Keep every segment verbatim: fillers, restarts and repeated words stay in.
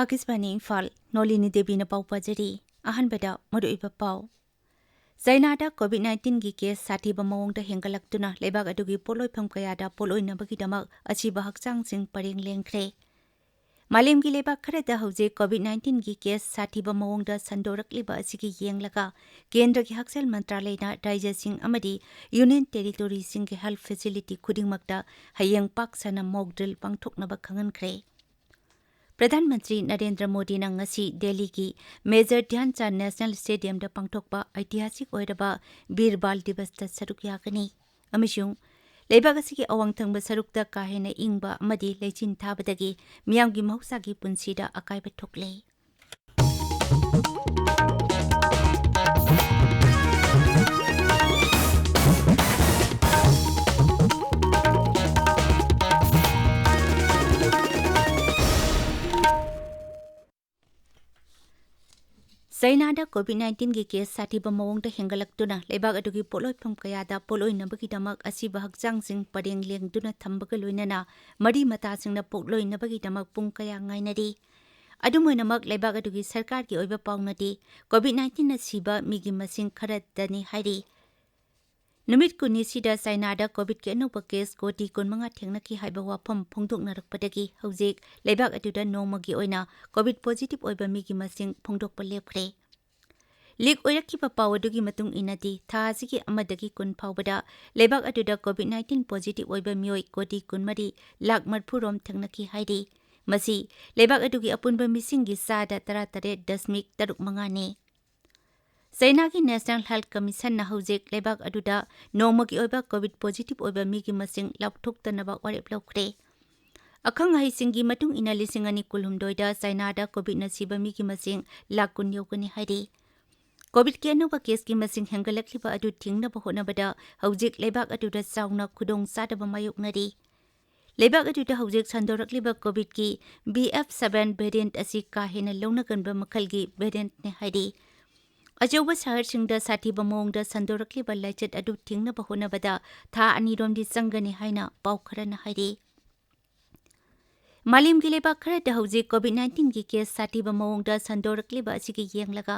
ꯑꯥꯀꯥꯁꯕꯥꯅꯤ ꯏꯝꯐꯥꯜ, ꯅꯣꯂꯤꯅꯤ ꯗꯦꯕꯤꯅ ꯄꯥꯎ ꯄꯥꯖꯔꯤ꯫ ꯑꯍꯥꯟꯕꯗ ꯃꯔꯨꯑꯣꯏꯕ ꯄꯥꯎ꯫ ꯆꯥꯏꯅꯥꯗ ꯀꯣꯚꯤꯗ ꯅꯥꯏꯟꯇꯤꯟꯒꯤ ꯀꯦꯁ ꯁꯥꯊꯤꯕ ꯃꯑꯣꯡꯗ ꯍꯦꯟꯒꯠꯂꯛꯇꯨꯅ ꯂꯩꯕꯥꯛ ꯑꯗꯨꯒꯤ ꯄꯣꯠꯂꯣꯏꯐꯝ ꯀꯌꯥꯗ ꯄꯣꯠꯂꯣꯏꯅꯕꯒꯤꯗꯃꯛ ꯑꯁꯤꯕ ꯍꯛꯆꯥꯡꯁꯤꯡ ꯄꯔꯦꯡ ꯂꯦꯡꯈ꯭ꯔꯦ꯫ ꯃꯥꯂꯦꯝꯒꯤ ꯂꯩꯕꯥꯛ ꯈꯔꯗ ꯍꯧꯖꯤꯛ ꯀꯣꯚꯤꯗ ꯅꯥꯏꯟꯇꯤꯟꯒꯤ ꯀꯦꯁ ꯁꯥꯊꯤꯕ ꯃꯑꯣꯡꯗ ꯁꯟꯗꯣꯔꯛꯂꯤꯕ ꯑꯁꯤꯒꯤ ꯌꯦꯡꯂꯒ ꯀꯦꯟꯗ꯭ꯔꯒꯤ ꯍꯛꯁꯦꯜ ꯃꯟꯇ꯭ꯔꯥꯂꯌꯅ ꯔꯥꯖ꯭ꯌꯁꯤꯡ ꯑꯃꯗꯤ ꯌꯨꯅꯤꯌꯟ ꯇꯦꯔꯤꯇꯣꯔꯤꯁꯤꯡꯒꯤ ꯍꯦꯜꯊ ꯐꯦꯁꯤꯂꯤꯇꯤ ꯈꯨꯗꯤꯡꯃꯛꯇ ꯍꯌꯦꯡ ꯄꯥꯛ ꯁꯟꯅ ꯃꯣꯛ ꯗ꯭ꯔꯤꯜ ꯄꯥꯡꯊꯣꯛꯅꯕ ꯈꯪꯍꯟꯈ꯭ꯔꯦ꯫ ꯄ꯭ꯔꯙꯥꯟ ꯃꯟꯇ꯭ꯔꯤ ꯅꯔꯦꯟꯗ꯭ꯔ ꯃꯣꯗꯤꯅ ꯉꯁꯤ ꯗꯦꯜꯂꯤꯒꯤ ꯃꯦꯖꯔ ꯙ꯭ꯌꯥꯟ ꯆꯥꯟꯗ ꯅꯦꯁꯅꯦꯜ ꯁ꯭ꯇꯦꯗꯤꯌꯝꯗ ꯄꯥꯡꯊꯣꯛꯄ ꯑꯩꯇꯤꯍꯥꯁꯤꯛ ꯑꯣꯏꯔꯕ ꯕꯤꯔ ꯕꯥꯜ ꯗꯤꯕꯁꯇ ꯁꯔꯨꯛ ꯌꯥꯒꯅꯤ ꯑꯃꯁꯨꯡ ꯂꯩꯕꯥꯛ ꯑꯁꯤꯒꯤ ꯑꯋꯥꯡ ꯊꯪꯕ ꯁꯔꯨꯛꯇ ꯀꯥ ꯍꯦꯟꯅ ꯏꯪꯕ ꯑꯃꯗꯤ ꯂꯩꯆꯤꯟ ꯊꯥꯕꯗꯒꯤ ꯃꯤꯌꯥꯝꯒꯤ ꯃꯍꯧꯁꯥꯒꯤ ꯄꯨꯟꯁꯤꯗ ꯑꯀꯥꯏꯕ ꯊꯣꯛꯂꯦ꯫ ꯆꯥꯏꯅꯥꯗ ꯀꯣꯚꯤꯗ ꯅꯥꯏꯟꯇꯤꯟꯒꯤ ꯀꯦꯁ ꯁꯥꯊꯤꯕ ꯃꯑꯣꯡꯗ ꯍꯦꯟꯒꯠꯂꯛꯇꯨꯅ ꯂꯩꯕꯥꯛ ꯑꯗꯨꯒꯤ ꯄꯣꯠꯂꯣꯏꯐꯝ ꯀꯌꯥꯗ ꯄꯣꯠꯂꯣꯏꯅꯕꯒꯤꯗꯃꯛ ꯑꯁꯤꯕ ꯍꯛꯆꯥꯡꯁꯤꯡ ꯄꯔꯦꯡ ꯂꯦꯡꯗꯨꯅ ꯊꯝꯕꯒ ꯂꯣꯏꯅꯅ ꯃꯔꯤ ꯃꯇꯥꯁꯤꯡꯅ ꯄꯣꯠꯂꯣꯏꯅꯕꯒꯤꯗꯃꯛ ꯄꯨꯡ ꯀꯌꯥ ꯉꯥꯏꯅꯔꯤ꯫ ꯑꯗꯨꯝ ꯑꯣꯏꯅꯃꯛ, ꯂꯩꯕꯥꯛ ꯑꯗꯨꯒꯤ ꯁꯔꯀꯥꯔꯒꯤ ꯑꯣꯏꯕ ꯄꯥꯎꯅꯗꯤ ꯀꯣꯚꯤꯗ ꯅꯥꯏꯟꯇꯤꯟꯅ ꯁꯤꯕ ꯃꯤꯒꯤ ꯃꯁꯤꯡ ꯈꯔꯗꯅꯤ ꯍꯥꯏꯔꯤ꯫ ꯅꯨꯃꯤꯠ ꯀꯨꯟꯅꯤꯁꯤꯗ ꯆꯥꯏꯅꯥꯗ ꯀꯣꯚꯤꯗꯀꯤ ꯑꯅꯧꯕ ꯀꯦꯁ ꯀꯣꯇꯤ ꯀꯨꯟꯃꯉꯥ ꯊꯦꯡꯅꯈꯤ ꯍꯥꯏꯕ ꯋꯥꯐꯝ ꯐꯣꯡꯗꯣꯛꯅꯔꯛꯄꯗꯒꯤ ꯍꯧꯖꯤꯛ ꯂꯩꯕꯥꯛ ꯑꯗꯨꯗ ꯅꯣꯡꯃꯒꯤ ꯑꯣꯏꯅ ꯀꯣꯚꯤꯗ ꯄꯣꯖꯤꯇꯤꯚ ꯑꯣꯏꯕ ꯃꯤꯒꯤ ꯃꯁꯤꯡ ꯐꯣꯡꯗꯣꯛꯄ ꯂꯦꯞꯈ꯭ꯔꯦ꯫ ꯂꯤꯛ ꯑꯣꯏꯔꯛꯈꯤꯕ ꯄꯥꯎ ꯑꯗꯨꯒꯤ ꯃꯇꯨꯡ ꯏꯟꯅꯗꯤ, ꯊꯥ ꯑꯁꯤꯒꯤ ꯑꯃꯗꯒꯤ ꯀꯨꯟ ꯐꯥꯎꯕꯗ ꯂꯩꯕꯥꯛ ꯑꯗꯨꯗ ꯀꯣꯚꯤꯗ ꯅꯥꯏꯟꯇꯤꯟ ꯄꯣꯖꯤꯇꯤꯚ ꯑꯣꯏꯕ ꯃꯤꯑꯣꯏ ꯀꯣꯇꯤ ꯀꯨꯟꯃꯔꯤ ꯂꯥꯈ ꯃꯔꯤꯐꯨ ꯔꯣꯝ ꯊꯦꯡꯅꯈꯤ ꯍꯥꯏꯔꯤ꯫ ꯃꯁꯤ ꯂꯩꯕꯥꯛ ꯑꯗꯨꯒꯤ ꯑꯄꯨꯟꯕ ꯃꯤꯁꯤꯡꯒꯤ ꯆꯥꯗ ꯇꯔꯥꯇꯔꯦꯠ ꯗꯁꯃꯤꯛ ꯇꯔꯨꯛ ꯃꯉꯥꯅꯤ꯫ ꯆꯥꯏꯅꯥꯒꯤ ꯅꯦꯁꯅꯦꯜ ꯍꯦꯜꯊ ꯀꯃꯤꯁꯟꯅ ꯍꯧꯖꯤꯛ ꯂꯩꯕꯥꯛ ꯑꯗꯨꯗ ꯅꯣꯡꯃꯒꯤ ꯑꯣꯏꯕ ꯀꯣꯚꯤꯗ ꯄꯣꯖꯤꯇꯤꯚ ꯑꯣꯏꯕ ꯃꯤꯒꯤ ꯃꯁꯤꯡ ꯂꯥꯎꯊꯣꯛꯇꯅꯕ ꯋꯥꯔꯦꯞ ꯂꯧꯈ꯭ꯔꯦ꯫ ꯑꯈꯪ ꯑꯍꯩꯁꯤꯡꯒꯤ ꯃꯇꯨꯡ ꯏꯟꯅ, ꯂꯤꯁꯤꯡ ꯑꯅꯤ ꯀꯨꯟꯍꯨꯝꯗꯣꯏꯗ ꯆꯥꯏꯅꯥꯗ ꯀꯣꯚꯤꯗꯅ ꯁꯤꯕ ꯃꯤꯒꯤ ꯃꯁꯤꯡ ꯂꯥꯈ ꯀꯨꯟ ꯌꯧꯒꯅꯤ ꯍꯥꯏꯔꯤ꯫ ꯀꯣꯚꯤꯗꯀꯤ ꯑꯅꯧꯕ ꯀꯦꯁꯀꯤ ꯃꯁꯤꯡ ꯍꯦꯟꯒꯠꯂꯛꯂꯤꯕ ꯑꯗꯨ ꯊꯤꯡꯅꯕ ꯍꯣꯠꯅꯕꯗ ꯍꯧꯖꯤꯛ ꯂꯩꯕꯥꯛ ꯑꯗꯨꯗ ꯆꯥꯎꯅ ꯈꯨꯗꯣꯡꯆꯥꯗꯕ ꯃꯥꯌꯣꯛꯅꯔꯤ꯫ ꯂꯩꯕꯥꯛ ꯑꯗꯨꯗ ꯍꯧꯖꯤꯛ ꯁꯟꯗꯣꯔꯛꯂꯤꯕ ꯀꯣꯚꯤꯗꯀꯤ ꯕꯤ ꯑꯦꯐ ꯁꯚꯦꯟ ꯚꯦꯔꯤꯌꯦꯟꯠ ꯑꯁꯤ ꯀꯥ ꯍꯦꯟꯅ ꯂꯧꯅꯒꯟꯕ ꯃꯈꯜꯒꯤ ꯚꯦꯔꯤꯌꯦꯟꯠꯅꯤ ꯍꯥꯏꯔꯤ꯫ ꯑꯆꯧꯕ ꯁꯍꯔꯁꯤꯡꯗ ꯁꯥꯊꯤꯕ ꯃꯑꯣꯡꯗ ꯁꯟꯗꯣꯔꯛꯂꯤꯕ ꯂꯥꯏꯆꯠ ꯑꯗꯨ ꯊꯤꯡꯅꯕ ꯍꯣꯠꯅꯕꯗ ꯊꯥ ꯑꯅꯤꯔꯣꯝꯗꯤ ꯆꯪꯒꯅꯤ ꯍꯥꯏꯅ ꯄꯥꯎ ꯈꯔꯅ ꯍꯥꯏꯔꯤ꯫ ꯃꯥꯂꯦꯝꯒꯤ ꯂꯩꯕꯥꯛ ꯈꯔꯗ ꯍꯧꯖꯤꯛ COVID nineteenꯒꯤ case ꯁꯥꯊꯤꯕ ꯃꯑꯣꯡꯗ ꯁꯟꯗꯣꯔꯛꯂꯤꯕ ꯑꯁꯤꯒꯤ ꯌꯦꯡꯂꯒ,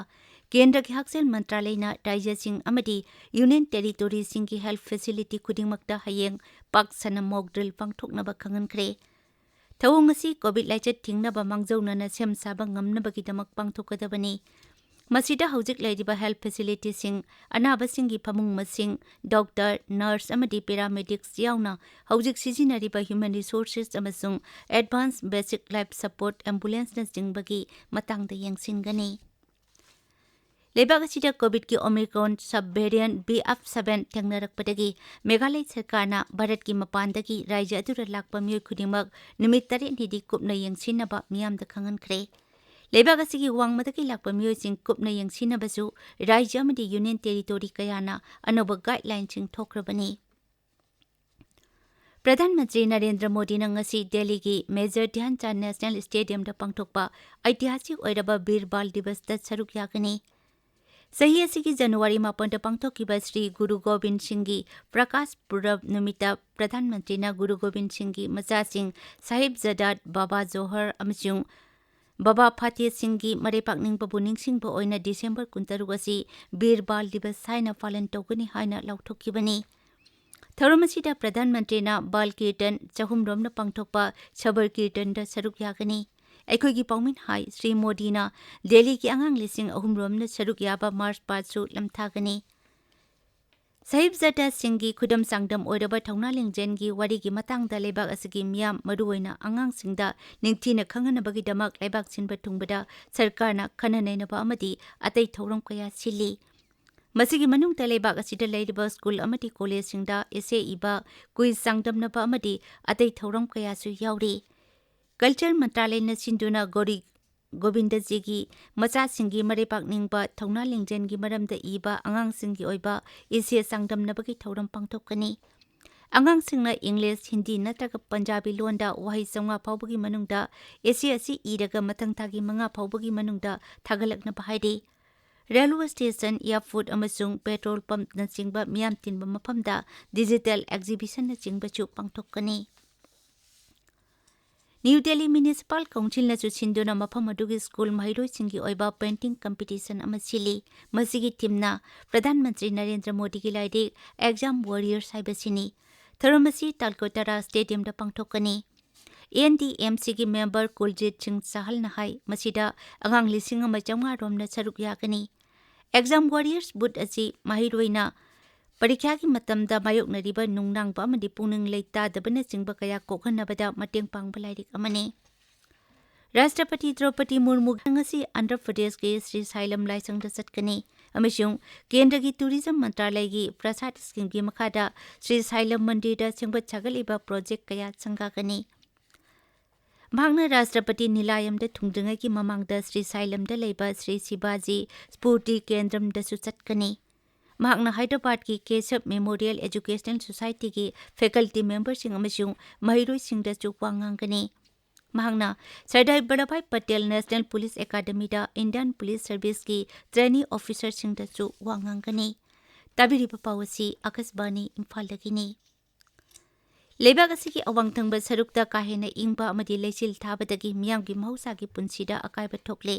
ꯀꯦꯟꯗ꯭ꯔꯒꯤ ꯍꯛꯁꯦꯜ ꯃꯟꯇ꯭ꯔꯥꯂꯌꯅ ꯔꯥꯖ꯭ꯌꯁꯤꯡ ꯑꯃꯗꯤ Union Territoriesꯁꯤꯡꯒꯤ health facility ꯈꯨꯗꯤꯡꯃꯛꯇ ꯍꯌꯦꯡ ꯄꯥꯛ ꯁꯟꯅ mock drill ꯄꯥꯡꯊꯣꯛꯅꯕ ꯈꯪꯍꯟꯈ꯭ꯔꯦ꯫ ꯊꯧꯑꯣꯡ ꯑꯁꯤ COVID ꯂꯥꯏꯆꯠ ꯊꯤꯡꯅꯕ ꯃꯥꯡꯖꯧꯅꯅ ꯁꯦꯝ ꯁꯥꯕ ꯉꯝꯅꯕꯒꯤꯗꯃꯛ ꯄꯥꯡꯊꯣꯛꯀꯗꯕꯅꯤ꯫ ꯃꯁꯤꯗ ꯍꯧꯖꯤꯛ ꯂꯩꯔꯤꯕ health facilityꯁꯤꯡ, ꯑꯅꯥꯕꯁꯤꯡꯒꯤ ꯐꯃꯨꯡ ꯃꯁꯤꯡ, doctor, nurse ꯑꯃꯗꯤ paramedics ꯌꯥꯎꯅ ꯍꯧꯖꯤꯛ ꯁꯤꯖꯤꯟꯅꯔꯤꯕ human resources ꯑꯃꯁꯨꯡ advanced basic life support ambulanceꯅꯆꯤꯡꯕꯒꯤ ꯃꯇꯥꯡꯗ ꯌꯦꯡꯁꯤꯟꯒꯅꯤ꯫ ꯂꯩꯕꯥꯛ ꯑꯁꯤꯗ COVIDꯀꯤ Omicron subvariant B F seven ꯊꯦꯡꯅꯔꯛꯄꯗꯒꯤ Meghalaya ꯁꯔꯀꯥꯔꯅ ꯚꯥꯔꯠꯀꯤ ꯃꯄꯥꯟꯗꯒꯤ ꯔꯥꯖ꯭ꯌ ꯑꯗꯨꯗ ꯂꯥꯛꯄ ꯃꯤꯑꯣꯏ ꯈꯨꯗꯤꯡꯃꯛ ꯅꯨꯃꯤꯠ ꯇꯔꯦꯠꯅꯤꯗꯤ ꯀꯨꯞꯅ ꯌꯦꯡꯁꯤꯟꯅꯕ ꯃꯤꯌꯥꯝꯗ ꯈꯪꯍꯟꯈ꯭ꯔꯦ꯫ ꯂꯩꯕꯥꯛ ꯑꯁꯤꯒꯤ ꯋꯥꯡꯃꯗꯒꯤ ꯂꯥꯛꯄ ꯃꯤꯑꯣꯏꯁꯤꯡ ꯀꯨꯞꯅ ꯌꯦꯡꯁꯤꯟꯅꯕꯁꯨ ꯔꯥꯖ꯭ꯌ ꯑꯃꯗꯤ Union Territory ꯀꯌꯥꯅ ꯑꯅꯧꯕ guidelineꯁꯤꯡ ꯊꯣꯛꯈ꯭ꯔꯕꯅꯤ꯫ ꯄ꯭ꯔꯙꯥꯟ ꯃꯟꯇ꯭ꯔꯤ ꯅꯔꯦꯟꯗ꯭ꯔ ꯃꯣꯗꯤꯅ ꯉꯁꯤ ꯗꯦꯜꯂꯤꯒꯤ Major Dhyan Chand National Stadiumꯗ ꯄꯥꯡꯊꯣꯛꯄ ꯑꯩꯇꯤꯍꯥꯁꯤꯛ ꯑꯣꯏꯔꯕ ꯕꯤꯔ ꯕꯥꯜ ꯗꯤꯕꯁꯇ ꯁꯔꯨꯛ ꯌꯥꯒꯅꯤ꯫ ꯆꯍꯤ ꯑꯁꯤꯒꯤ ꯖꯅꯋꯥꯔꯤ ꯃꯥꯄꯟꯗ ꯄꯥꯡꯊꯣꯛꯈꯤꯕ ꯁ꯭ꯔꯤ ꯒꯨꯔꯨ ꯒꯣꯕꯤꯟ ꯁꯤꯡꯒꯤ ꯄ꯭ꯔꯀꯥꯁ ꯄꯨꯔꯕ ꯅꯨꯃꯤꯠꯇ ꯄ꯭ꯔꯙꯥꯟ ꯃꯟꯇ꯭ꯔꯤꯅ ꯒꯨꯔꯨ ꯒꯣꯕꯤꯟ ꯁꯤꯡꯒꯤ ꯃꯆꯥꯁꯤꯡ ꯁꯥꯍꯤꯕꯖꯥꯗꯥ ꯕꯥꯕꯥ ꯖꯣꯍꯔ ꯑꯃꯁꯨꯡ ꯕꯥꯕꯥ ꯐꯇꯦꯍ ꯁꯤꯡꯒꯤ ꯃꯔꯩꯄꯥꯛ ꯅꯤꯡꯕꯕꯨ ꯅꯤꯡꯁꯤꯡꯕ ꯑꯣꯏꯅ ꯗꯤꯁꯦꯝꯕꯔ ꯀꯨꯟꯇꯔꯨꯛ ꯑꯁꯤ ꯕꯤꯔ ꯕꯥꯜ ꯗꯤꯕꯁ ꯍꯥꯏꯅ ꯄꯥꯂꯟ ꯇꯧꯒꯅꯤ ꯍꯥꯏꯅ ꯂꯥꯎꯊꯣꯛꯈꯤꯕꯅꯤ꯫ ꯊꯧꯔꯝ ꯑꯁꯤꯗ ꯄ꯭ꯔꯙꯥꯟ ꯃꯟꯇ꯭ꯔꯤꯅ ꯕꯥꯜ ꯀꯤꯔꯇꯟ, ꯆꯍꯨꯝꯔꯣꯝꯅ ꯄꯥꯡꯊꯣꯛꯄ ꯁꯕꯔ ꯀꯤꯔꯇꯟꯗ ꯁꯔꯨꯛ ꯌꯥꯒꯅꯤ꯫ ꯑꯩꯈꯣꯏꯒꯤ ꯄꯥꯎꯃꯤꯅ ꯍꯥꯏ, ꯁ꯭ꯔꯤ ꯃꯣꯗꯤꯅ ꯗꯦꯜꯂꯤꯒꯤ ꯑꯉꯥꯡ ꯂꯤꯁꯤꯡ ꯑꯍꯨꯝꯔꯣꯝꯅ ꯁꯔꯨꯛ ꯌꯥꯕ march pastꯁꯨ ꯂꯝꯊꯥꯒꯅꯤ꯫ ꯁꯥꯍꯤꯕꯖꯥꯗꯥ ꯁꯤꯡꯒꯤ ꯈꯨꯗꯝ ꯆꯥꯡꯗꯝ ꯑꯣꯏꯔꯕ ꯊꯧꯅꯥ ꯂꯤꯡꯖꯦꯜꯒꯤ ꯋꯥꯔꯤꯒꯤ ꯃꯇꯥꯡꯗ ꯂꯩꯕꯥꯛ ꯑꯁꯤꯒꯤ ꯃꯤꯌꯥꯝ, ꯃꯔꯨꯑꯣꯏꯅ ꯑꯉꯥꯡꯁꯤꯡꯗ ꯅꯤꯡꯊꯤꯅ ꯈꯪꯍꯟꯅꯕꯒꯤꯗꯃꯛ ꯂꯩꯕꯥꯛ ꯁꯤꯟꯕ ꯊꯨꯡꯕꯗ ꯁꯔꯀꯥꯔꯅ ꯈꯟꯅ ꯅꯩꯅꯕ ꯑꯃꯗꯤ ꯑꯇꯩ ꯊꯧꯔꯝ ꯀꯌꯥ ꯁꯤꯜꯂꯤ꯫ ꯃꯁꯤꯒꯤ ꯃꯅꯨꯡꯗ ꯂꯩꯕꯥꯛ ꯑꯁꯤꯗ ꯂꯩꯔꯤꯕ ꯁ꯭ꯀꯨꯜ ꯑꯃꯗꯤ ꯀꯣꯂꯦꯖꯁꯤꯡꯗ essay ꯏꯕ, quiz ꯆꯥꯡꯗꯝꯅꯕ ꯑꯃꯗꯤ ꯑꯇꯩ ꯊꯧꯔꯝ ꯀꯌꯥꯁꯨ ꯌꯥꯎꯔꯤ꯫ ꯀꯜꯆꯔ ꯃꯟꯇ꯭ꯔꯥꯂꯌꯅ ꯁꯤꯟꯗꯨꯅ ꯒꯣꯔꯤ ꯒꯣꯕꯤꯟꯗꯖꯤꯒꯤ ꯃꯆꯥꯁꯤꯡꯒꯤ ꯃꯔꯩꯄꯥꯛ ꯅꯤꯡꯕ ꯊꯧꯅꯥ ꯂꯤꯡꯖꯦꯜꯒꯤ ꯃꯔꯝꯗ ꯏꯕ ꯑꯉꯥꯡꯁꯤꯡꯒꯤ ꯑꯣꯏꯕ essay ꯆꯥꯡꯗꯝꯅꯕꯒꯤ ꯊꯧꯔꯝ ꯄꯥꯡꯊꯣꯛꯀꯅꯤ꯫ ꯑꯉꯥꯡꯁꯤꯡꯅ English, Hindi ꯅꯠꯇ꯭ꯔꯒ ꯄꯟꯖꯥꯕꯤ ꯂꯣꯟꯗ ꯋꯥꯍꯩ ꯆꯥꯝꯃꯉꯥ ꯐꯥꯎꯕꯒꯤ ꯃꯅꯨꯡꯗ essay ꯑꯁꯤ ꯏꯔꯒ ꯃꯊꯪ ꯊꯥꯒꯤ ꯃꯉꯥ ꯐꯥꯎꯕꯒꯤ ꯃꯅꯨꯡꯗ ꯊꯥꯒꯠꯂꯛꯅꯕ ꯍꯥꯏꯔꯤ꯫ Railway station, airport ꯑꯃꯁꯨꯡ petrol pumpꯅꯆꯤꯡꯕ ꯃꯤꯌꯥꯝ ꯇꯤꯟꯕ ꯃꯐꯝꯗ digital exhibitionꯅꯆꯤꯡꯕꯁꯨ ꯄꯥꯡꯊꯣꯛꯀꯅꯤ꯫ ꯅ꯭ꯌꯨ ꯗꯦꯜꯂꯤ ꯃ꯭ꯌꯨꯅꯤꯁꯤꯄꯥꯜ ꯀꯥꯎꯟꯁꯤꯜꯅꯁꯨ ꯁꯤꯟꯗꯨꯅ ꯃꯐꯝ ꯑꯗꯨꯒꯤ ꯁ꯭ꯀꯨꯜ ꯃꯍꯩꯔꯣꯏꯁꯤꯡꯒꯤ ꯑꯣꯏꯕ ꯄꯦꯟꯇꯤꯡ ꯀꯝꯄꯤꯇꯤꯁꯟ ꯑꯃ ꯁꯤꯜꯂꯤ꯫ ꯃꯁꯤꯒꯤ ꯊꯤꯝꯅ ꯄ꯭ꯔꯙꯥꯟ ꯃꯟꯇ꯭ꯔꯤ ꯅꯔꯦꯟꯗ꯭ꯔ ꯃꯣꯗꯤꯒꯤ ꯂꯥꯏꯔꯤꯛ ꯑꯦꯛꯖꯥꯝ ꯋꯥꯔꯤꯌꯔꯁ ꯍꯥꯏꯕꯁꯤꯅꯤ꯫ ꯊꯧꯔꯝ ꯑꯁꯤ ꯇꯥꯜꯀꯣꯇꯔꯥ ꯁ꯭ꯇꯦꯗꯤꯌꯝꯗ ꯄꯥꯡꯊꯣꯛꯀꯅꯤ꯫ ꯑꯦꯟ ꯗꯤ ꯑꯦꯝ ꯁꯤꯒꯤ ꯃꯦꯝꯕꯔ ꯀꯨꯜꯖꯤꯠ ꯁꯤꯡ ꯆꯍꯜꯅ ꯍꯥꯏ, ꯃꯁꯤꯗ ꯑꯉꯥꯡ ꯂꯤꯁꯤꯡ ꯑꯃ ꯆꯥꯝꯃꯉꯥ ꯔꯣꯝꯅ ꯁꯔꯨꯛ ꯌꯥꯒꯅꯤ꯫ ꯑꯦꯛꯖꯥꯝ ꯋꯥꯔꯤꯌꯔꯁ ꯕꯨꯠ ꯑꯁꯤ ꯃꯍꯩꯔꯣꯏꯅ ꯄꯔꯤꯈ꯭ꯌꯥꯒꯤ ꯃꯇꯝꯗ ꯃꯥꯌꯣꯛꯅꯔꯤꯕ ꯅꯨꯡꯅꯥꯡꯕ ꯑꯃꯗꯤ ꯄꯨꯛꯅꯤꯡ ꯂꯩꯇꯥꯗꯕꯅꯆꯤꯡꯕ ꯀꯌꯥ ꯀꯣꯛꯍꯟꯅꯕꯗ ꯃꯇꯦꯡ ꯄꯥꯡꯕ ꯂꯥꯏꯔꯤꯛ ꯑꯃꯅꯤ꯫ ꯔꯥꯁꯇ꯭ꯔꯄꯇꯤ ꯗ꯭ꯔꯧꯄꯗꯤ ꯃꯨꯔꯃꯨ ꯉꯁꯤ ꯑꯟꯙ꯭ꯔ ꯄ꯭ꯔꯗꯦꯁꯀꯤ ꯁ꯭ꯔꯤ ꯁꯥꯏꯂꯝ ꯂꯥꯏꯁꯪꯗ ꯆꯠꯀꯅꯤ ꯑꯃꯁꯨꯡ ꯀꯦꯟꯗ꯭ꯔꯒꯤ ꯇꯨꯔꯤꯖꯝ ꯃꯟꯇ꯭ꯔꯥꯂꯌꯒꯤ ꯄ꯭ꯔꯁꯥꯗ ꯁ꯭ꯀꯤꯝꯒꯤ ꯃꯈꯥꯗ ꯁ꯭ꯔꯤ ꯁꯥꯏꯂꯝ ꯃꯟꯗꯤꯔꯗ ꯁꯦꯝꯒꯠ ꯁꯥꯒꯠꯂꯤꯕ ꯄ꯭ꯔꯣꯖꯦꯛ ꯀꯌꯥ ꯁꯪꯒꯥꯒꯅꯤ꯫ ꯃꯍꯥꯛꯅ ꯔꯥꯁꯇ꯭ꯔꯄꯇꯤ ꯅꯤꯂꯥꯌꯝꯗ ꯊꯨꯡꯗ꯭ꯔꯤꯉꯩꯒꯤ ꯃꯃꯥꯡꯗ ꯁ꯭ꯔꯤ ꯁꯥꯏꯂꯝꯗ ꯂꯩꯕ ꯁ꯭ꯔꯤ ꯁꯤꯕꯥꯖꯤ ꯁ꯭ꯐꯨꯔꯇꯤ ꯀꯦꯟꯗ꯭ꯔꯝꯗꯁꯨ ꯆꯠꯀꯅꯤ꯫ ꯃꯍꯥꯛꯅ ꯍꯥꯏꯗ꯭ꯔꯕꯥꯗꯀꯤ ꯀꯦꯁꯕ ꯃꯦꯃꯣꯔꯤꯌꯦꯜ ꯑꯦꯖꯨꯀꯦꯁꯅꯦꯜ ꯁꯣꯁꯥꯏꯇꯤꯒꯤ ꯐꯦꯀꯜꯇꯤ ꯃꯦꯝꯕꯔꯁꯤꯡ ꯑꯃꯁꯨꯡ ꯃꯍꯩꯔꯣꯏꯁꯤꯡꯗꯁꯨ ꯋꯥ ꯉꯥꯡꯒꯅꯤ꯫ ꯃꯍꯥꯛꯅ ꯁꯔꯗꯥꯔ ꯕꯜꯂꯚꯚꯥꯏ ꯄꯇꯦꯜ ꯅꯦꯁꯅꯦꯜ ꯄꯨꯂꯤꯁ ꯑꯦꯀꯥꯗꯃꯤꯗ ꯏꯟꯗꯤꯌꯟ ꯄꯨꯂꯤꯁ ꯁꯔꯚꯤꯁꯀꯤ ꯇ꯭ꯔꯦꯅꯤ ꯑꯣꯐꯤꯁꯔꯁꯤꯡꯗꯁꯨ ꯋꯥ ꯉꯥꯡꯒꯅꯤ꯫ ꯇꯥꯕꯤꯔꯤꯕ ꯄꯥꯎ ꯑꯁꯤ ꯑꯀꯥꯁꯕꯥꯅꯤ ꯏꯝꯐꯥꯜꯗꯒꯤꯅꯤ꯫ ꯂꯩꯕꯥꯛ ꯑꯁꯤꯒꯤ ꯑꯋꯥꯡ ꯊꯪꯕ ꯁꯔꯨꯛꯇ ꯀꯥ ꯍꯦꯟꯅ ꯏꯪꯕ ꯑꯃꯗꯤ ꯂꯩꯆꯤꯜ ꯊꯥꯕꯗꯒꯤ ꯃꯤꯌꯥꯝꯒꯤ ꯃꯍꯧꯁꯥꯒꯤ ꯄꯨꯟꯁꯤꯗ ꯑꯀꯥꯏꯕ ꯊꯣꯛꯂꯦ꯫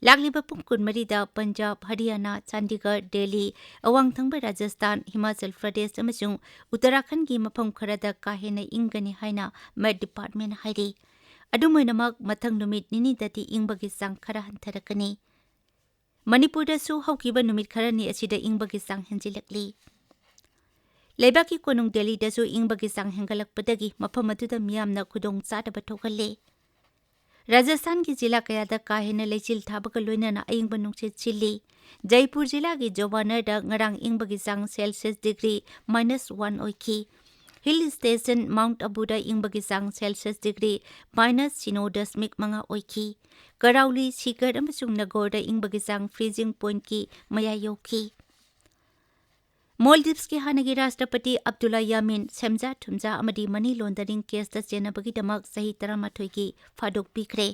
ꯂꯥꯛꯂꯤꯕ ꯄꯨꯡ ꯀꯨꯟꯃꯔꯤꯗ ꯄꯟꯖꯥꯕ, ꯍꯔꯤꯌꯥꯅꯥ, ꯆꯥꯟꯗꯤꯒꯔ, ꯗꯦꯜꯂꯤ, ꯑꯋꯥꯡ ꯊꯪꯕ ꯔꯥꯖꯁꯊꯥꯟ, ꯍꯤꯃꯥꯆꯜ ꯄ꯭ꯔꯗꯦꯁ ꯑꯃꯁꯨꯡ ꯎꯠꯇꯔꯥꯈꯟꯗꯒꯤ ꯃꯐꯝ ꯈꯔꯗ ꯀꯥ ꯍꯦꯟꯅ ꯏꯪꯒꯅꯤ ꯍꯥꯏꯅ ꯃꯦꯠ ꯗꯤꯄꯥꯔꯠꯃꯦꯟꯠꯅ ꯍꯥꯏꯔꯤ꯫ ꯑꯗꯨꯝ ꯑꯣꯏꯅꯃꯛ, ꯃꯊꯪ ꯅꯨꯃꯤꯠ ꯅꯤꯅꯤꯗꯗꯤ ꯏꯪꯕꯒꯤ ꯆꯥꯡ ꯈꯔ ꯍꯟꯊꯔꯛꯀꯅꯤ꯫ ꯃꯅꯤꯄꯨꯔꯗꯁꯨ ꯍꯧꯈꯤꯕ ꯅꯨꯃꯤꯠ ꯈꯔꯅꯤ ꯑꯁꯤꯗ ꯏꯪꯕꯒꯤ ꯆꯥꯡ ꯍꯦꯟꯖꯤꯜꯂꯛꯂꯤ꯫ ꯂꯩꯕꯥꯛꯀꯤ ꯀꯣꯅꯨꯡ ꯗꯦꯜꯂꯤꯗꯁꯨ ꯏꯪꯕꯒꯤ ꯆꯥꯡ ꯍꯦꯟꯒꯠꯂꯛꯄꯗꯒꯤ ꯃꯐꯝ ꯑꯗꯨꯗ ꯃꯤꯌꯥꯝꯅ ꯈꯨꯗꯣꯡ ꯆꯥꯗꯕ ꯊꯣꯛꯍꯜꯂꯦ꯫ ꯔꯥꯖꯁꯊꯥꯟꯒꯤ ꯖꯤꯂꯥ ꯀꯌꯥꯗ ꯀꯥ ꯍꯦꯟꯅ ꯂꯩꯆꯤꯜ ꯊꯥꯕꯒ ꯂꯣꯏꯅꯅ ꯑꯏꯪꯕ ꯅꯨꯡꯁꯤꯠ ꯁꯤꯠꯂꯤ꯫ ꯖꯩꯄꯨꯔ ꯖꯤꯂꯥꯒꯤ ꯖꯣꯕꯥꯅꯔꯗ ꯉꯔꯥꯡ ꯏꯪꯕꯒꯤ ꯆꯥꯡ ꯁꯦꯜꯁꯤꯌꯁ ꯗꯤꯒ꯭ꯔꯤ ꯃꯥꯏꯅꯁ ꯋꯥꯟ ꯑꯣꯏꯈꯤ꯫ ꯍꯤꯜ ꯁ꯭ꯇꯦꯁꯟ ꯃꯥꯎꯟꯠ ꯑꯕꯨꯗ ꯏꯪꯕꯒꯤ ꯆꯥꯡ ꯁꯦꯜꯁꯤꯌꯁ ꯗꯤꯒ꯭ꯔꯤ ꯃꯥꯏꯅꯁ ꯁꯤꯅꯣ ꯗꯁꯃꯤꯛ ꯃꯉꯥ ꯑꯣꯏꯈꯤ꯫ ꯀꯔꯥꯎꯂꯤ, ꯁꯤꯀꯔ ꯑꯃꯁꯨꯡ ꯅꯥꯒꯣꯔꯗ ꯏꯪꯕꯒꯤ ꯆꯥꯡ ꯐ꯭ꯔꯤꯖꯤꯡ ꯄꯣꯏꯟꯠꯀꯤ ꯃꯌꯥ ꯌꯧꯈꯤ꯫ ꯃꯣꯜꯗꯤꯚꯁꯀꯤ ꯍꯥꯟꯅꯒꯤ ꯔꯥꯁꯇ꯭ꯔꯄꯇꯤ ꯑꯕꯗꯨꯜꯂꯥ ꯌꯥꯃꯤꯟ ꯁꯦꯝꯖꯥ ꯊꯨꯝꯖꯥ ꯑꯃꯗꯤ ꯃꯅꯤ ꯂꯣꯟꯗꯔꯤꯡ ꯀꯦꯁꯇ ꯆꯦꯟꯅꯕꯒꯤꯗꯃꯛ ꯆꯍꯤ ꯇꯔꯥꯃꯥꯊꯣꯏꯒꯤ ꯐꯥꯗꯣꯛ ꯄꯤꯈ꯭ꯔꯦ꯫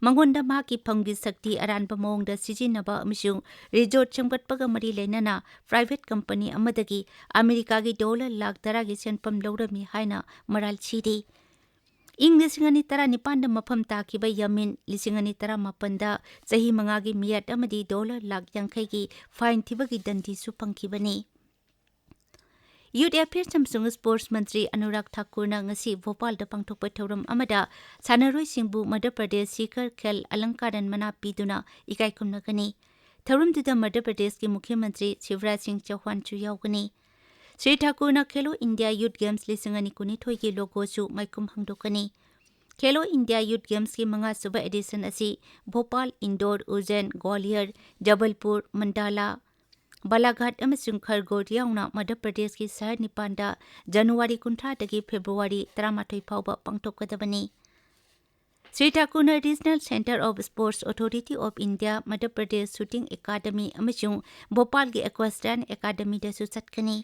ꯃꯉꯣꯟꯗ ꯃꯍꯥꯛꯀꯤ ꯐꯝꯒꯤ ꯁꯛꯇꯤ ꯑꯔꯥꯟꯕ ꯃꯑꯣꯡꯗ ꯁꯤꯖꯤꯟꯅꯕ ꯑꯃꯁꯨꯡ ꯔꯤꯖꯣꯔꯠ ꯁꯦꯝꯒꯠꯄꯒ ꯃꯔꯤ ꯂꯩꯅꯅ ꯄ꯭ꯔꯥꯏꯚꯦꯠ ꯀꯝꯄꯅꯤ ꯑꯃꯗꯒꯤ ꯑꯃꯦꯔꯤꯀꯥꯒꯤ ꯗꯣꯂꯔ ꯂꯥꯈ ꯇꯔꯥꯒꯤ ꯁꯦꯟꯐꯝ ꯂꯧꯔꯝꯃꯤ ꯍꯥꯏꯅ ꯃꯔꯥꯜ ꯁꯤꯔꯤ꯫ ꯏꯪ ꯂꯤꯁꯤꯡ ꯑꯅꯤ ꯇꯔꯥꯅꯤꯄꯥꯟꯗ ꯃꯐꯝ ꯇꯥꯈꯤꯕ ꯌꯥꯃꯤꯟ ꯂꯤꯁꯤꯡ ꯑꯅꯤ ꯇꯔꯥꯃꯥꯄꯟꯗ ꯆꯍꯤ ꯃꯉꯥꯒꯤ ꯃꯤꯌꯥꯠ ꯑꯃꯗꯤ ꯗꯣꯂꯔ ꯂꯥꯈ ꯌꯥꯡꯈꯩꯒꯤ ꯐꯥꯏꯟ ꯊꯤꯕꯒꯤ ꯗꯟꯗꯤꯁꯨ ꯐꯪꯈꯤꯕꯅꯤ꯫ ꯌꯨꯠ ꯑꯦꯐꯤꯌꯔꯁ ꯑꯃꯁꯨꯡ ꯁ꯭ꯄꯣꯔꯠꯁ ꯃꯟꯇ꯭ꯔꯤ ꯑꯅꯨꯔꯥꯒ ꯊꯥꯀꯨꯔꯅ ꯉꯁꯤ ꯚꯣꯄꯥꯜꯗ ꯄꯥꯡꯊꯣꯛꯄ ꯊꯧꯔꯝ ꯑꯃꯗ ꯁꯥꯟꯅꯔꯣꯏꯁꯤꯡꯕꯨ ꯃꯙ꯭ꯌ ꯄ꯭ꯔꯗꯦꯁ ꯁꯤꯈꯔ ꯈꯦꯜ ꯑꯂꯪꯀꯥꯔꯟ ꯃꯅꯥ ꯄꯤꯗꯨꯅ ꯏꯀꯥꯏ ꯈꯨꯝꯅꯒꯅꯤ꯫ ꯊꯧꯔꯝꯗꯨꯗ ꯃꯙ꯭ꯌ ꯄ꯭ꯔꯗꯦꯁꯀꯤ ꯃꯨꯈ꯭ꯌ ꯃꯟꯇ꯭ꯔꯤ ꯁꯤꯕꯔꯥꯖ ꯁꯤꯡ ꯆꯧꯍꯥꯟꯁꯨ ꯌꯥꯎꯒꯅꯤ꯫ ꯁ꯭ꯔꯤ ꯊꯥꯀꯨꯔꯅ ꯈꯦꯂꯣ ꯏꯟꯗꯤꯌꯥ ꯌꯨꯠ ꯒꯦꯝꯁ ꯂꯤꯁꯤꯡ ꯑꯅꯤ ꯀꯨꯟꯅꯤꯊꯣꯏꯒꯤ ꯂꯣꯒꯣꯁꯨ ꯃꯥꯏꯈꯨꯝ ꯍꯥꯡꯗꯣꯛꯀꯅꯤ꯫ ꯈꯦꯂꯣ ꯏꯟꯗꯤꯌꯥ ꯌꯨꯠ ꯒꯦꯝꯁꯀꯤ ꯃꯉꯥꯁꯨꯕ ꯑꯦꯗꯤꯁꯟ ꯑꯁꯤ ꯚꯣꯄꯥꯜ, ꯏꯟꯗꯣꯔ, ꯎꯖꯦꯟ, ꯒ꯭ꯋꯥꯂꯤꯌꯔ, ꯖꯕꯜꯄꯨꯔ, ꯃꯟꯗꯥꯂꯥ, ꯕꯥꯂꯥꯘꯥꯠ ꯑꯃꯁꯨꯡ ꯈꯔꯒꯣꯠ ꯌꯥꯎꯅ ꯃꯙ꯭ꯌ ꯄ꯭ꯔꯗꯦꯁꯀꯤ ꯁꯍꯔ ꯅꯤꯄꯥꯟꯗ ꯖꯅꯋꯥꯔꯤ ꯀꯨꯟꯊ꯭ꯔꯥꯗꯒꯤ ꯐꯦꯕ꯭ꯔꯨꯋꯥꯔꯤ ꯇꯔꯥꯃꯥꯊꯣꯏ ꯐꯥꯎꯕ ꯄꯥꯡꯊꯣꯛꯀꯗꯕꯅꯤ꯫ ꯁ꯭ꯔꯤ ꯊꯥꯀꯨꯔꯅ Regional Centre of Sports Authority of India, Madhya Pradesh shooting academy ꯑꯃꯁꯨꯡ ꯚꯣꯄꯥꯜꯒꯤ ꯑꯦꯀ꯭ꯋꯥꯁ꯭ꯇꯥꯟ ꯑꯦꯀꯥꯗꯃꯤꯗꯁꯨ ꯆꯠꯀꯅꯤ꯫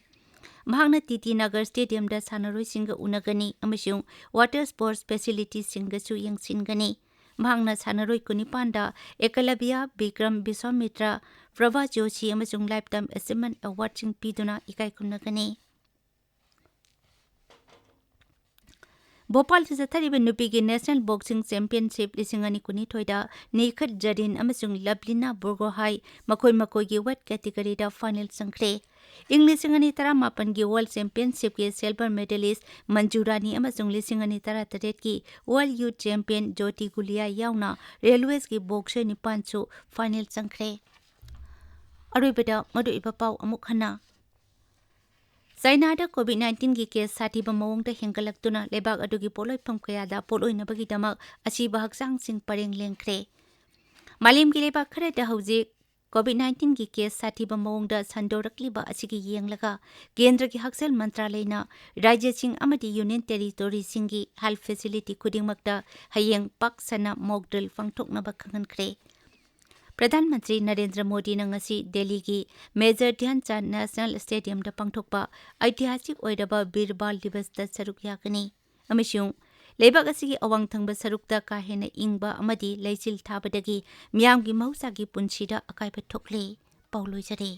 ꯃꯍꯥꯛꯅ ꯇꯤ ꯇꯤ ꯅꯒꯔ ꯁ꯭ꯇꯦꯗꯤꯌꯝꯗ ꯁꯥꯟꯅꯔꯣꯏꯁꯤꯡꯒ ꯎꯅꯒꯅꯤ ꯑꯃꯁꯨꯡ ꯋꯥꯇꯔ ꯁ꯭ꯄꯣꯔꯠꯁ ꯐꯦꯁꯤꯂꯤꯇꯤꯁꯤꯡꯒꯁꯨ ꯌꯦꯡꯁꯤꯟꯒꯅꯤ꯫ ꯃꯍꯥꯛꯅ ꯁꯥꯟꯅꯔꯣꯏ ꯀꯨꯟꯅꯤꯄꯥꯟꯗ ꯑꯦꯀꯂꯕ꯭ꯌ, ꯕꯤꯀ꯭ꯔꯝ, ꯕꯤꯁ꯭ꯋꯥꯃꯤꯇ꯭ꯔ, ꯄ꯭ꯔꯚꯥ ꯖꯣꯁꯤ ꯑꯃꯁꯨꯡ ꯂꯥꯏꯐꯇꯥꯏꯝ ꯑꯦꯆꯤꯚꯃꯦꯟꯠ ꯑꯦꯋꯥꯔꯗꯁꯤꯡ ꯄꯤꯗꯨꯅ ꯏꯀꯥꯏ ꯈꯨꯝꯅꯒꯅꯤ꯫ ꯚꯣꯄꯥꯜꯗ ꯆꯠꯊꯔꯤꯕ ꯅꯨꯄꯤꯒꯤ ꯅꯦꯁꯅꯦꯜ ꯕꯣꯛꯁꯤꯡ ꯆꯦꯝꯄꯤꯌꯟꯁꯤꯞ ꯂꯤꯁꯤꯡ ꯑꯅꯤ ꯀꯨꯟꯅꯤꯊꯣꯏꯗ ꯅꯤꯈꯠ ꯖꯔꯤꯟ ꯑꯃꯁꯨꯡ ꯂꯕ꯭ꯂꯤꯅꯥ ꯕꯣꯔꯒꯣꯍꯥꯏ ꯃꯈꯣꯏ ꯃꯈꯣꯏꯒꯤ ꯋꯦꯠ ꯀꯦꯇꯤꯒꯣꯔꯤꯗ ꯐꯥꯏꯅꯦꯜ ꯆꯪꯈ꯭ꯔꯦ꯫ ꯏꯪ ꯂꯤꯁꯤꯡ ꯑꯅꯤ ꯇꯔꯥꯃꯥꯄꯟꯒꯤ ꯋꯥꯔꯜꯗ ꯆꯦꯝꯄꯤꯌꯟꯁꯤꯞꯀꯤ ꯁꯤꯜꯚꯔ ꯃꯦꯗꯥꯂꯤꯁ꯭ꯠ ꯃꯟꯖꯨ ꯔꯥꯅꯤ ꯑꯃꯁꯨꯡ ꯂꯤꯁꯤꯡ ꯑꯅꯤ ꯇꯔꯥꯇꯔꯦꯠꯀꯤ ꯋꯥꯔꯜꯗ ꯌꯨꯊ ꯆꯦꯝꯄꯤꯌꯟ ꯖꯣꯇꯤ ꯒꯨꯂꯤꯌꯥ ꯌꯥꯎꯅ ꯔꯦꯜꯋꯦꯁꯀꯤ ꯕꯣꯛꯁꯔ ꯅꯤꯄꯥꯟꯁꯨ ꯐꯥꯏꯅꯦꯜ ꯆꯪꯈ꯭ꯔꯦ꯫ ꯑꯔꯣꯏꯕꯗ ꯃꯔꯨꯑꯣꯏꯕ ꯄꯥꯎ ꯑꯃꯨꯛ ꯍꯟꯅ꯫ ꯆꯥꯏꯅꯥꯗ ꯀꯣꯚꯤꯗ ꯅꯥꯏꯟꯇꯤꯟꯒꯤ ꯀꯦꯁ ꯁꯥꯊꯤꯕ ꯃꯑꯣꯡꯗ ꯍꯦꯟꯒꯠꯂꯛꯇꯨꯅ ꯂꯩꯕꯥꯛ ꯑꯗꯨꯒꯤ ꯄꯣꯠꯂꯣꯏꯐꯝ ꯀꯌꯥꯗ ꯄꯣꯠꯂꯣꯏꯅꯕꯒꯤꯗꯃꯛ ꯑꯁꯤꯕ ꯍꯛꯆꯥꯡꯁꯤꯡ ꯄꯔꯦꯡ ꯂꯦꯡꯈ꯭ꯔꯦ꯫ ꯃꯥꯂꯦꯝꯒꯤ ꯂꯩꯕꯥꯛ ꯈꯔꯗ ꯍꯧꯖꯤꯛ ꯀꯣꯚꯤꯗ ꯅꯥꯏꯟꯇꯤꯟꯒꯤ ꯀꯦꯁ ꯁꯥꯊꯤꯕ ꯃꯑꯣꯡꯗ ꯁꯟꯗꯣꯔꯛꯂꯤꯕ ꯑꯁꯤꯒꯤ ꯌꯦꯡꯂꯒ ꯀꯦꯟꯗ꯭ꯔꯒꯤ ꯍꯛꯁꯦꯜ ꯃꯟꯇ꯭ꯔꯥꯂꯌꯅ ꯔꯥꯖ꯭ꯌꯁꯤꯡ ꯑꯃꯗꯤ ꯌꯨꯅꯤꯌꯟ ꯇꯦꯔꯤꯇꯣꯔꯤꯁꯤꯡꯒꯤ ꯍꯦꯜꯊ ꯐꯦꯁꯤꯂꯤꯇꯤ ꯈꯨꯗꯤꯡꯃꯛꯇ ꯍꯌꯦꯡ ꯄꯥꯛ ꯁꯟꯅ ꯃꯣꯛ ꯗ꯭ꯔꯤꯜ ꯄꯥꯡꯊꯣꯛꯅꯕ ꯈꯪꯍꯟꯈ꯭ꯔꯦ꯫ ꯄ꯭ꯔꯙꯥꯟ ꯃꯟꯇ꯭ꯔꯤ ꯅꯔꯦꯟꯗ꯭ꯔ ꯃꯣꯗꯤꯅ ꯉꯁꯤ ꯗꯦꯜꯂꯤꯒꯤ ꯃꯦꯖꯔ ꯙ꯭ꯌꯥꯟ ꯆꯥꯟꯗ ꯅꯦꯁꯅꯦꯜ ꯁ꯭ꯇꯦꯗꯤꯌꯝꯗ ꯄꯥꯡꯊꯣꯛꯄ ꯑꯩꯇꯤꯍꯥꯁꯤꯛ ꯑꯣꯏꯔꯕ ꯕꯤꯔ ꯕꯥꯜ ꯗꯤꯕꯁꯇ ꯁꯔꯨꯛ ꯌꯥꯒꯅꯤ ꯑꯃꯁꯨꯡ ꯂꯩꯕꯥꯛ ꯑꯁꯤꯒꯤ ꯑꯋꯥꯡ ꯊꯪꯕ ꯁꯔꯨꯛꯇ ꯀꯥ ꯍꯦꯟꯅ ꯏꯪꯕ ꯑꯃꯗꯤ ꯂꯩꯆꯤꯜ ꯊꯥꯕꯗꯒꯤ ꯃꯤꯌꯥꯝꯒꯤ ꯃꯍꯧꯁꯥꯒꯤ ꯄꯨꯟꯁꯤꯗ ꯑꯀꯥꯏꯕ ꯊꯣꯛꯂꯦ꯫ ꯄꯥꯎ ꯂꯣꯏꯖꯔꯦ꯫